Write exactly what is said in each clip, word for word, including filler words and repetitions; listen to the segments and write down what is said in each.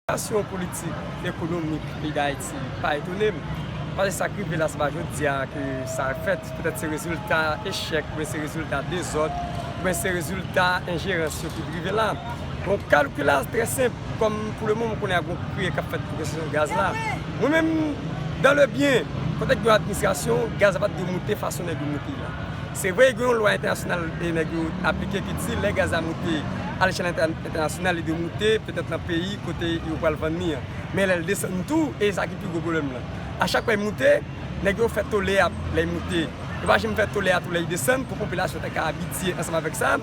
Sitiyasyon politik, ekonomik peyi Dayiti pa etone m. Paske sa k rive la, se pa jodi a ke sa fèt. Petèt se rezilta echèk, oubyen se rezilta dezòd, oubyen se rezilta enjerans yo ki rive la. Bon, kalkil la trè senp. Kòm pou le moman, kounye a gon kriye k ap fèt pou kesyon gaz la. Mwen menm, dans le bien, kote gen yon administrasyon, gaz la pa t dwe moute fason nèg yo moute la. Se vre, gen yon lwa entènasyonal e nèg yo aplike ki di lè gaz la moute alechèl entènasyonal, li dwe moute petèt nan peyi kote yo pral vann li an. Men lè l desann tou, e sa ki pi gwo pwoblèm lan. A chak fwa l moute, nèg yo fè tolè lè l moute. Yo pa janm fè tolè tou lè l desann pou popilasyon ta ka abitye ansanm avèk sa.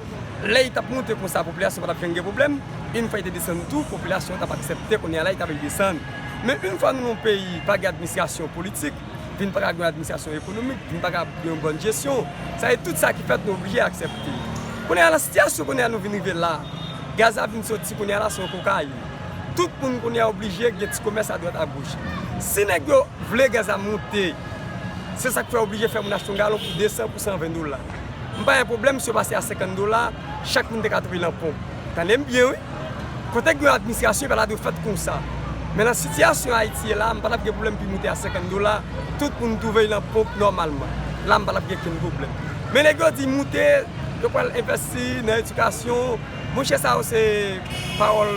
Lè l t ap moute konsa, popilasyon pa t ap janm gen pwoblèm. Yon fwa l te desann tou, popilasyon t ap aksepte kounye a la l t ap desann. Men yon fwa nou nan yon peyi pa gen administrasyon politik, vin pa ka gen yon administrasyon ekonomik, vin pa ka gen yon bòn jesyon. Sa e tout sa ki fèt nou oblije aksepte. Kounye a la sitiyasyon kounye a nou vin rive la, gaz la vin soti kounye a la se yon kokayin. Tout moun kounye a oblije gen ti komès adwat agoch. Si nèg yo vle gaz la moute, se sa k fè oblije fè moun achte yon galon pou de san pou san ven dola. M pa gen pwoblèm si yo pase a senkant dola, chak moun te ka twouve l nan ponp. Tande m byen wi. Kote gen yon administrasyon, bagay la dwe fèt konsa. Men nan sitiyasyon Ayiti ye la, m pa t ap gen pwoblèm pou l moute a senkant dola, tout moun twouve l nan ponp nòmalman. La m pa t ap gen okenn pwoblèm. Men nèg yo di moute, yo pral envesti nan edikasyon. Monchè, sa yo se pawòl,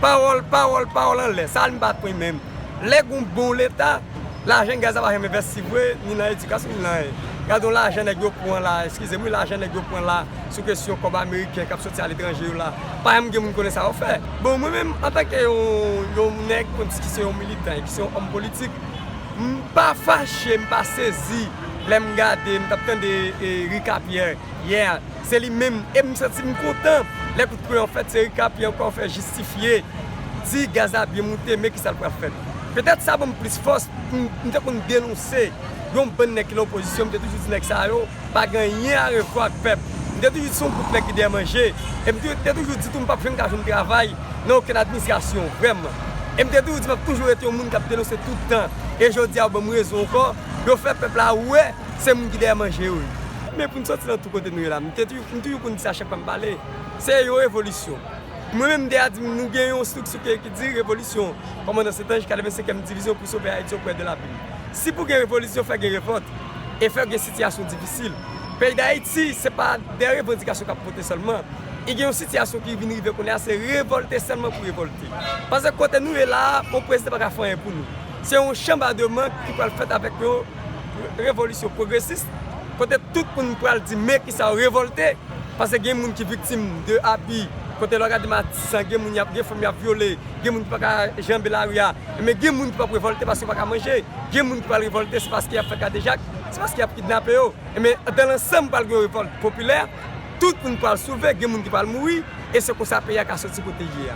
pawòl, pawòl, pawòl anlè. Sa a li m pa t pran menm. Lè gon bon Leta, lajan gaz la pa janm envesti vre, ni nan edikasyon, ni nan anyen. Gade yon lajan nèg yo pran la, eskize m wi, lajan nèg yo pran la sou kesyon kòb ameriken k ap soti aletranje yo la. Pa janm gen moun konnen sa yo fè. Bon, mwen menm, antanke yon, yon nèg konn di ki se yon militan e ki se yon òm politik, m pa fache, m pa sezi lè m gade, m t ap tande e, Rika Pierre yè. Se li menm. E m santi m kontan lè kout kwen an fèt, se Rika Pierre ankò fè jistifye, di gaz la byen moute, men kisa l pral fèt. Petèt sa ban m plis fòs pou m, m te konn denonse yon bann nèg ki nan opozisyon, m te toujou di nèg sa yo pa gen anyen a revwa ak pèp. M te toujou di se yon gwoup nèg ki dèyè manje. E m te, te toujou di tou m p ap janm ka jwenn travay nan okenn administrasyon, vrèman. E m te toujou di m ap toujou rete yon moun k ap denonse tout tan. E jodi a, yo ban m rezon ankò, yo fè pèp la wè se moun ki dèyè manje yo ye. Men pou n soti nan tou kote nou ye la, m te toujou, m toujou konn di sa chak fwa m pale, se yon revolisyon. Mwen menm, m te a di m, nou gen yon estrikti ki, ki di revolisyon, kòmandan Sentanj, katrevensenkyèm divizyon pou sove Ayiti oprè de labim. Si pou gen revolisyon, fè gen revòlt, e fè gen sitiyasyon difisil. Peyi Dayiti, se pa de revandikasyon k ap pote sèlman. I gen yon sitiyasyon ki vin rive kounye a, se revòlte sèlman pou revòlte. Paske kote nou ye la a, yon prezidan pa ka fè anyen pou nou. Se yon chanbademan ki pral fèt avèk yon revolisyon pwogresis, kote tout moun pral di men kisa yo revòlte, paske gen moun ki viktim de abi, kote lè w gade Matisan, gen moun y ap, gen fanm y ap vyole, gen moun ki pa ka janbe lari a, men gen moun ki p ap revòlte paske yo pa ka manje, gen moun ki pral revòlte se paske y ap fè kadejak, se paske y ap kidnape yo. Ebyen, dans l'ensemble, pral gen yon revòlt popilè, tout moun pral souve, gen moun ki pral mouri, e se konsa peyi a ka soti kote l ye a.